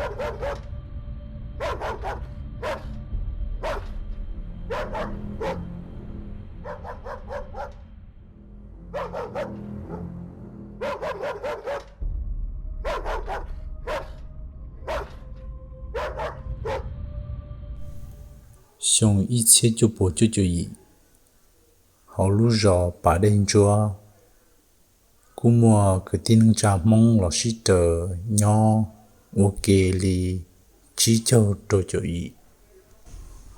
Xyoo ib txhiab cuaj puas cuaj caum yim, hauv lub zos Pas Dej Ntsuab, kuj muaj kwv tij neej tsa Hmoob los sib raws nyob ua ke li tsib caug rau caum yim.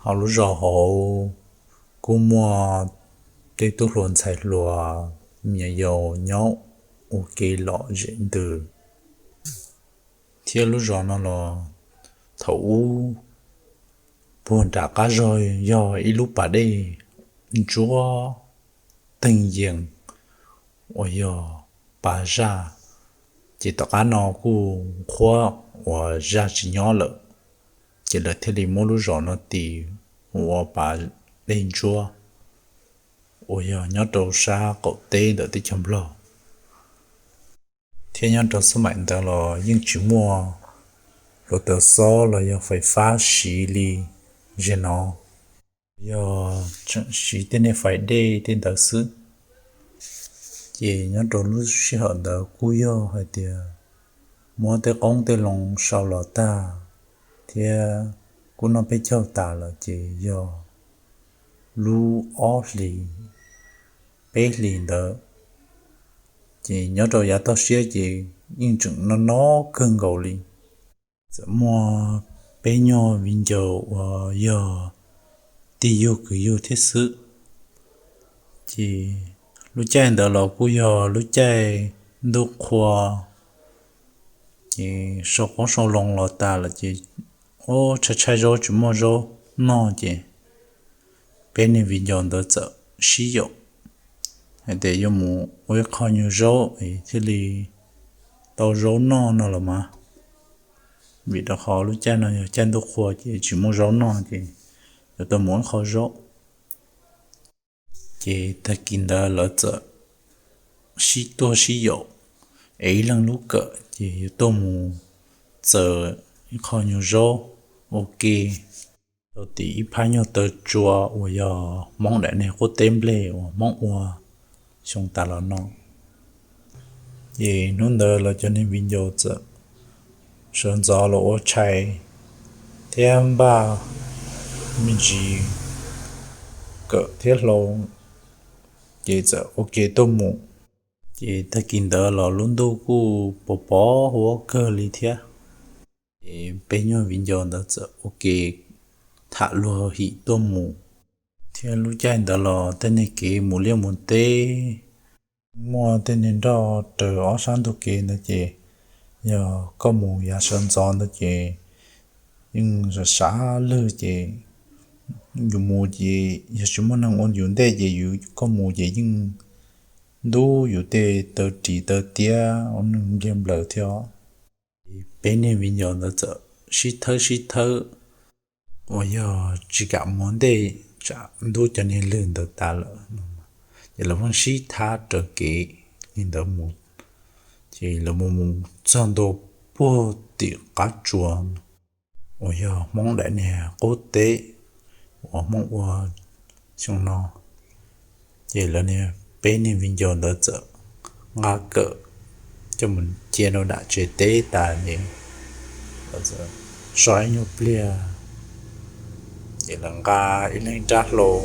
Hauv lub zos hauv kuj muaj tej tub hluas ntxhais hluas me nyuam yaus nyob ua ke lom zem ntws. Thiab lub zos no los thaum ub puag nram qab zog yog ib lub pas dej ntsuab teeg yees uas yog pas zaj, ces tom qab no kuj qhuab uas zaj tsis nyob lawm, ces lawv thiaj li muab lub zos no tis ua Pas Dej Ntsuab uas yog nyob rau sab qaum teb ntawm teb chaws Nplog. Thiab nyob rau xab maim ntawd los yeej tsis muaj hluav taws xob los yog fais fab siv li zem no, yog tseem siv tej niag fais dej tej ntawd xwb. Ces nyob rau lub sij hawm ntawd kuj yog hais tias muab tej qoob tej loo sau los tag thiab kuj noj peb caug tas lawm, ces yog lub ob hlis peb hlis ntawd, ces nyob rau yav toj siab ces yeej tseem no no kawg nkaus li. Txawm muaj peb nyuag viv ncaus uas yog tij yug kwv yug thiab xwb, ces lub caij ntawd los kuj yog lub caij ntuj qhua, ces sau qoob sau loo los tas lawm ces ub tshaib tshaib zaub tsis muaj zaub noj ces peb niag viv ncaus ntawd txawm sib yaum hais tias yuav mus ua ib qho nyuag zaub es thiaj li tau zaub noj no los mas. Vim rau qhov lub caij no yog caij ntuj qhua ces tsis muaj zaub noj ces yuav tau mus ib qho zaub. Ces tag kis ntawd lawv txawm sib tuaj sib yaum es ib leeg lub kawm ces yuav tuaj mus txaws ib qho nyuag zaub ua ke rau tim ib phab nyuag taw tsua uas yog Hmoob daim niag qub teb nplej uas Hmoob ua xyoo tas los no. Ces hnub ntawd lawv cov niag viv ncaus txawm sawv ntxov los ua tshais thiab npaj me ntsis kawm thiab hlau, ces txawm ua ke tuaj mus. Ces tag kis ntawd los lub ntuj kuj pos pos huab kawg li thiab. Ces peb nyuag viv ncaus ntawd txawm ua ke tham luag him tuaj mus. Thiab lub caij ntawd los tej niag kev mus liaj mus teb, muaj tej niag nroj raws ob sab ntug kev ntawd ces yog koj mus yav sawv ntxov ntawd ces yeej sav sav lwg ces yus mus ces yog tsis muaj neeg ua yus ntej ces yus koj mus ces yeej ntub yus tej taw ris taw tiab ua neeg npliag nplaws thiab. Ces peb niag viv ncaus ntawd txawm sib thawb sib thawb uas yog tsis kam mus ntej tsam ntub cov niag lwg ntawd tas lawm, ces lawv pheej sib thab raws kev li ntawd mus. Ces lawv mus mus txog ntua puag tim qab tsuas uas yog Hmoob daim niag qub teb uas Hmoob ua xyoo no, ces lawv niag peb niag viv ncaus ntawd txawm nqa kawm coj mus cia rau nram tsev teb tas ces lawv txawm so ib nyuag pliag, ces lawv nqa ib leeg rab hlau,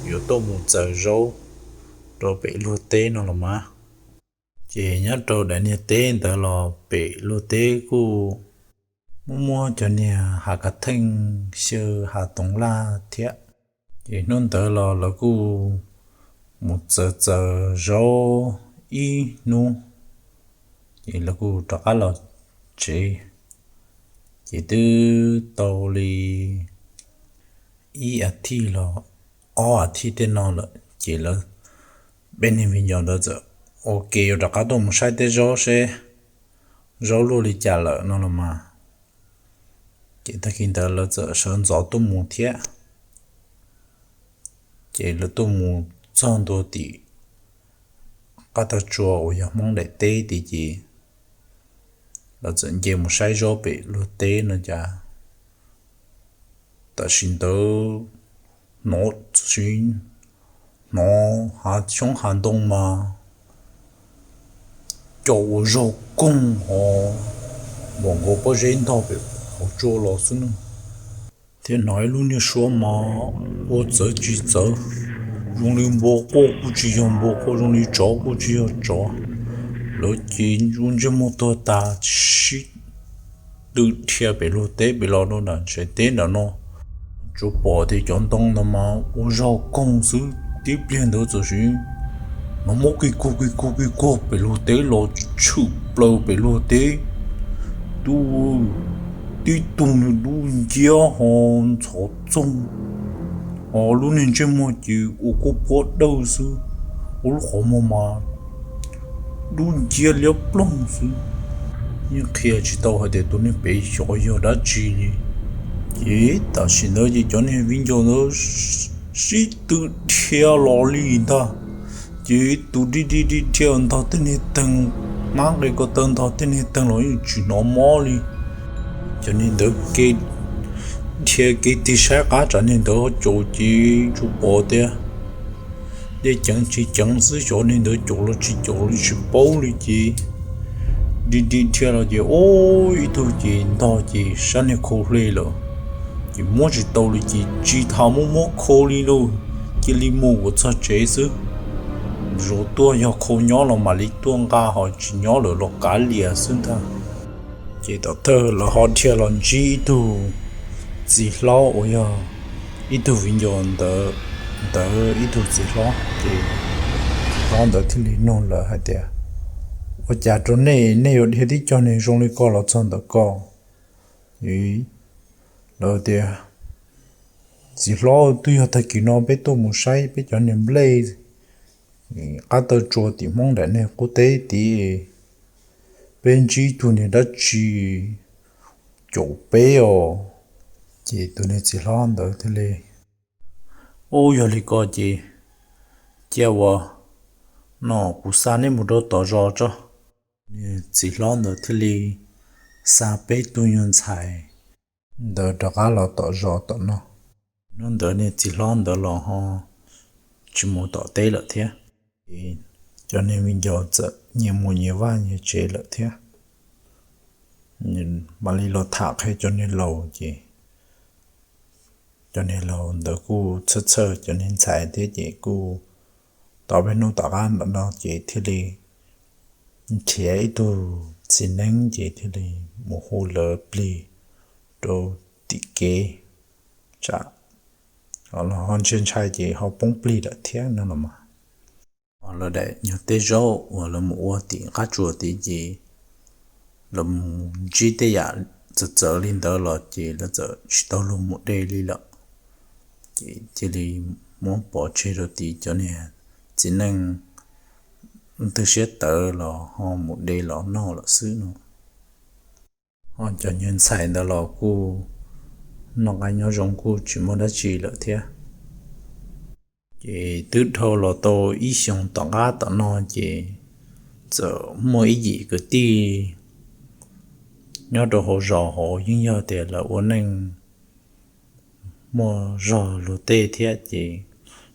yuav tuaj mus txaws zaub rau pem luag teb no los mas. Ces nyob rau daim niag teb ntawd los pem luag teb kuj muaj muaj cov niag hav kav theej xyaw hav toov laj thiab. Ces hnub ntawd los lawv kuj mus txaws txaws zaub ib hnub, ces lawv kuj rov qab los tsev. Ces twb tau li ib as thiv los ob as thiv tej no lawm ces lawv peb niag viv ncaus ntawd txawm ua ke yuav rov qab tuaj mus saib tej zaub seb zaub luaj li cas lawm no los mas. Ces tag kis ntawd lawv txawm sawv ntxov tuaj mus thiab. Ces lawv tuaj mus txog ntua tim qab tag tsua uas yog Hmoob daim teb tid ces Lawv txawm nce mus saib zoj pem luag teb no cas tam sim ntawd hnov, hnov hav xyoob hav ntoo mas cov ua zog koog ho npam nkaus pob zeb ntog pem hauv tsua los xwb no. Thiab hnov ib lub niag suab mas ua txawv tsis txawv, zoo li npua quaj kuj tsis yog npua quaj, zoo li tsov kuj tsis yog tsov. Lawv ces ntsej muag tuag tas sib tw dhia pem luag teb pem los rau nram tsev teb nram no. Tsuas pom tias cov ntoo ntawd mas ua zog koog xwb, tib pliag ntawd txawm hnov muab ki kuag ki kuag ki kuag pem luag teb los tshwm plaws pem luag teb. Tib tug niag dub nciab ho ntxhov txoog, ho lub niag ntsej muag ces ua kuj puab dawj xwb, ua lub qhov muag mas dub nciab liab ploog xwb. Yeej qhia tsis tau hais tias tus niag pem xyov yog dab tsi li. Ces tam sim ntawd ces cov niag viv ncaus ntawd sib tw dhia los li ntag. Ces tus di di di dhia ntog tej niag teeg, mab nqe ko taw ntog tej niag teeg los yeej tsis hnov mob li. Cov niag ntawd ke dhia kev tig saib qab tsam niag ntawd ho caum ces tsuas pom tias dej ceev tsis ceev xwb, xyov niag ntawd caum los tsis caum li tsis paub li ces di di dhia los ces ua ib tug ces ntog ces sab niag khau hle lawm, ces muab tsis tau li ces tsis tham muab muab khau li lauj, cia li mus kom txog tsev xwb. Zov tuaj yog khau nyob los mam li tuaj nqa, ho tsis nyob lawm los kav liam xwb ntag. Ces tom thawj lawv ho dhia los ntsib ib tug txiv hlob uas yog ib tug viv ncaus ntawd, ntawd ib tug txiv hlob ces txiv hlob ntawd thiaj li nug lawv hais tias, ua cas rau nej, nej yuav dhia tib co niag zoo li ko los txog ntawm ko? Lawv tias, txiv hlob, twb yog tag kis no peb tuaj mus saib peb cov niag nplej qab taw tsua tim Hmoob daim niag qub teb tid, peb ntsib ib tug niag dab tsi caum peb os. Ces tus niag txiv hlob ntawd thiaj li, ub, yog li ko ces cia ua no kuv xa nej mus rau tom zos tso. Niag txiv hlob ntawd thiaj li xa peb tug nyuag ntxhais ntawd rov qab los tom zos tom no. Hnub ntawd niag txiv hlob ntawd los ho tsis mus tom teb lawm thiab. Ces cov niag viv ncaus txawm nyias mus nyias vaj nyias tsev lawm thiab. Mam li los tham qhia cov niag laus ces cov niag laus ntawd kuj txhawj txhawj cov niag ntxhais thiab ces kuj tau peb hnub tom qab ntawm no ces thiaj li nrhiav ib tug txiv neeb ces thiaj li mus hu lawv plig rau tim kev, tsam los ho ntshai ntshai ces ho poob plig lawm thiab no los mas. Lawv daim nyuag teb zaub uas lawv mus ua tim qab tsuas tid ces lawv mus ntsib tej yam txawv txawv li ntawd los ces lawv txawm tsis tau luag mus de li lawm. Ces cia li muab pov tseg rau tid, cov niag txiv neej twg siab tawv los ho mus de los noj lawm xwb no. Ho cov nyuag ntxhais ntawd los kuj noj qab nyob zoo kuj tsis muaj dab tsi lawm thiab. Ces twb dhau los tau ib xyoos tom qab tom no ces txawm muaj ib yim kwv tij nyob rau hauv zos hauv, yeej yog tias lawv ua neej muaj zog luag tej thiab ces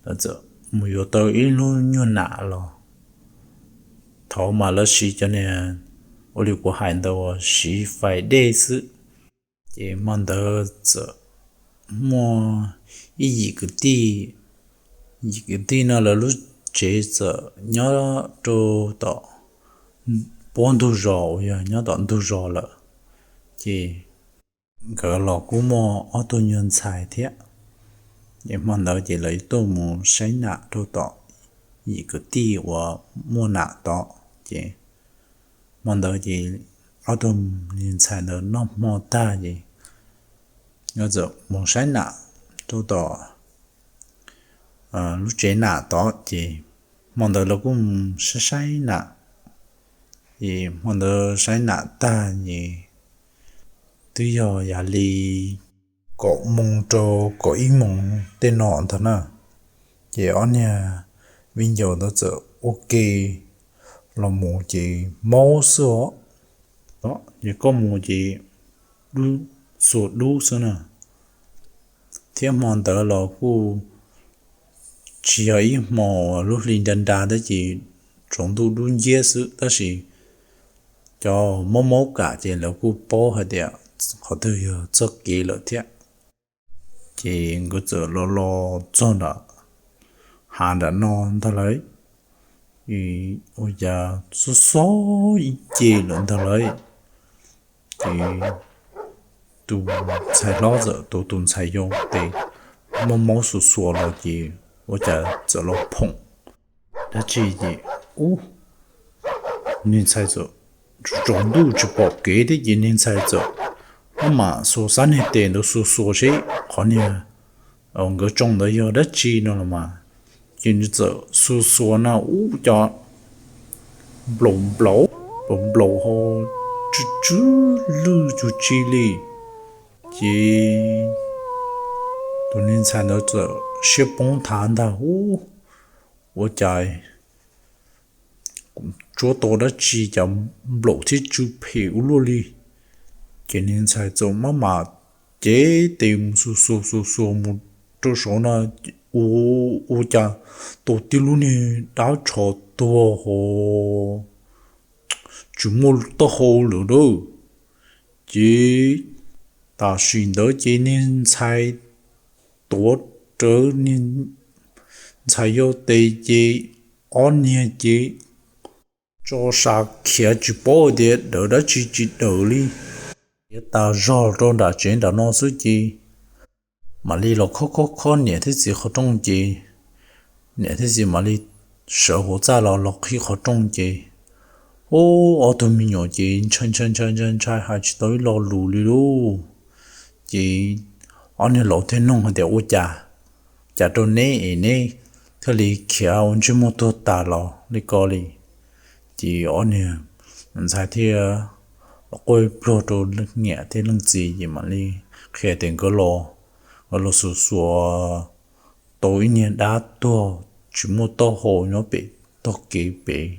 lawv txawm mus yuav tau ib lub nyuag nam los. Thaum mas lawv siv cov niag, ua li kuv hais ntawd uas siv fais dej xwb. Ces hmo ntawd txawm muaj ib yim kwv tij, yim kwv tij no lawv lub tsev txawm nyob rau tom puab ntug zos uas yog nyob tom ntug zos lawm. Ces nkawd los kuj muaj ob tug nyuag ntxhais thiab. Ces hmo ntawd ces lawv tuaj mus saib nam rau tom yim kwv tij uas muaj nam tod. Ces hmo ntawd ces ob tug nyuag ntxhais ntawd noj hmo tag ces nkawd txawm mus saib nam rau tom lub tsev nam tod. Ces hmo ntawd lawv kuj mus saib saib nam. Ces hmo ntawd saib nam tag ces twb yog yam li kaum moos rau kaum ib moos tej no ntag na. Ces ob niag viv ncaus ntawd txawm ua ke los mus ces maub xwb os. Ces koj mus ces dub, xuas dub xwb na. Thiab hmo ntawd los kuj tsis yog ib hmo lub hli nra nra thiab ces tsaus ntuj dub nciab xwb, tab sis cov maub maub kam ces lawv kuj paub hais tias qhov twg yog txoj kev lawm thiab. Ces nkawd txawm los los txog nram hav nram no ntag lauj, ua cas xob xob ib ce lawm ntag lauj. Ces tus ntxhais hlob txawm tuav tus ntxhais yau tes, maub maub xuas xuas los ces ua cas txawm los phoom dab tsi ces ub, niag ntxhais txawm, tsaus ntuj tsis pom kev thiab ces niag ntxhais txawm maj mam xuas xab niag tes ntawd xuas xuas seb qhov niag nkawd tsoo ntawd yog dab tsi no los mas. Ces nws txawm xuas xuas na ub, cov nplaum nplaum, nplaum nplaum ho tsw tsw lwj tsuj tsi li. Ces tus niag ntxhais ntawd txawm siab poob nthav ntag ub, ua cas tsuab tau dab tsi cas nplaum thiab tsw phem ua luaj li. Ces niag ntxhais txawm maj mam cev tes mus xuas xuas xuas xuas mus rau saud na, ua cas tau tib lub niag dab tsho tuag ho tsis muaj taub hau lawm lauj. Ces tam sim ntawd ces niag ntxhais tuav rawv niag ntxhais yau tes ces ob niag ces tso sa khiav tsis paub tias dawm dab tsi tsis dawm li, khiav tas zog rau nram tsev nram no xwb ces mam li los khob khob khob niam thiab txiv qhov rooj ces niam thiab txiv mam li sawv hauv txaj los los qhib qhov rooj ces ub, ob tug me nyuam ces ntshai ntshai ntshai ntshai ntshai hais tsis tau ib lo lus li lauj. Ces ob niag laus thiaj nug hais tias ua cas, cas rau neb es neb thiaj li khiav ua ntsej muag tuag tas los li ko li. Ces ob niag ntxhais thiaj los quaj ib pliag rau leej niam thiab leej txiv ces mam li qhia tias nkawd los, nkawd los xuas xuas tau ib niag dab tuag tsis muaj taub hau nyob pem tog kev pem,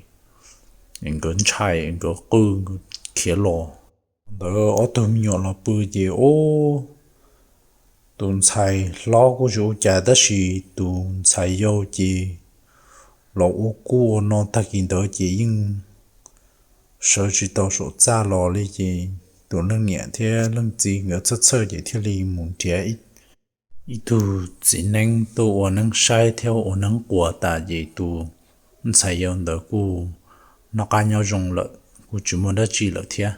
nkawd ntshai nkawd qw khiav los. Ntawd ob tug me nyuam los pw ces ub, tus ntxhais hlob kuj tsis ua cas tab sis tus ntxhais yau ces los ua kuj ua no tag kis ntawd ces yeej sawv tsis tau saum txaj los li ces tus leej niam thiab leej txiv nkawd txhawj txhawj ces thiaj li mus nrhiav ib tug txiv neeb tuaj ua neeb saib thiab ua neeb quas tas ces tus ntxhais yau ntawd kuj noj qab nyob zoo lawm, kuj tsis muaj dab tsi lawm thiab.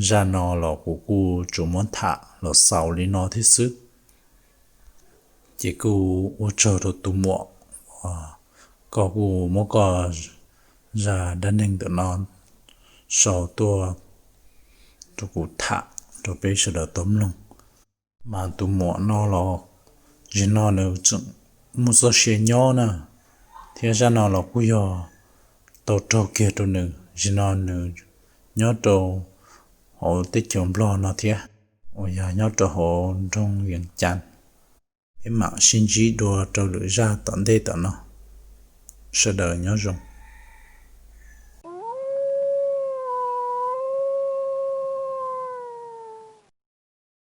Zaj no los kuv kuj tsuas muab tham los xaus li no thiab xwb. Ces kuj ua tsaug rau tus muam, koj kuj muab koj zaj dab neeg ntawm no sau tuaj rau kuv tham rau peb sawv daws tau mloog. Mas tus muam no los, zim no nws tseem muaj txoj sia nyob na, thiab zaj no los kuj yog tau raug kiag rau nws, zim no nws nyob rau hauv teb chaws Nplog no thiab, uas yog nyob rau hauv nroog Yees Cas. Peb mam sib ntsib dua rau lwm zaj tom ntej tom no. Sawv daws nyob zoo.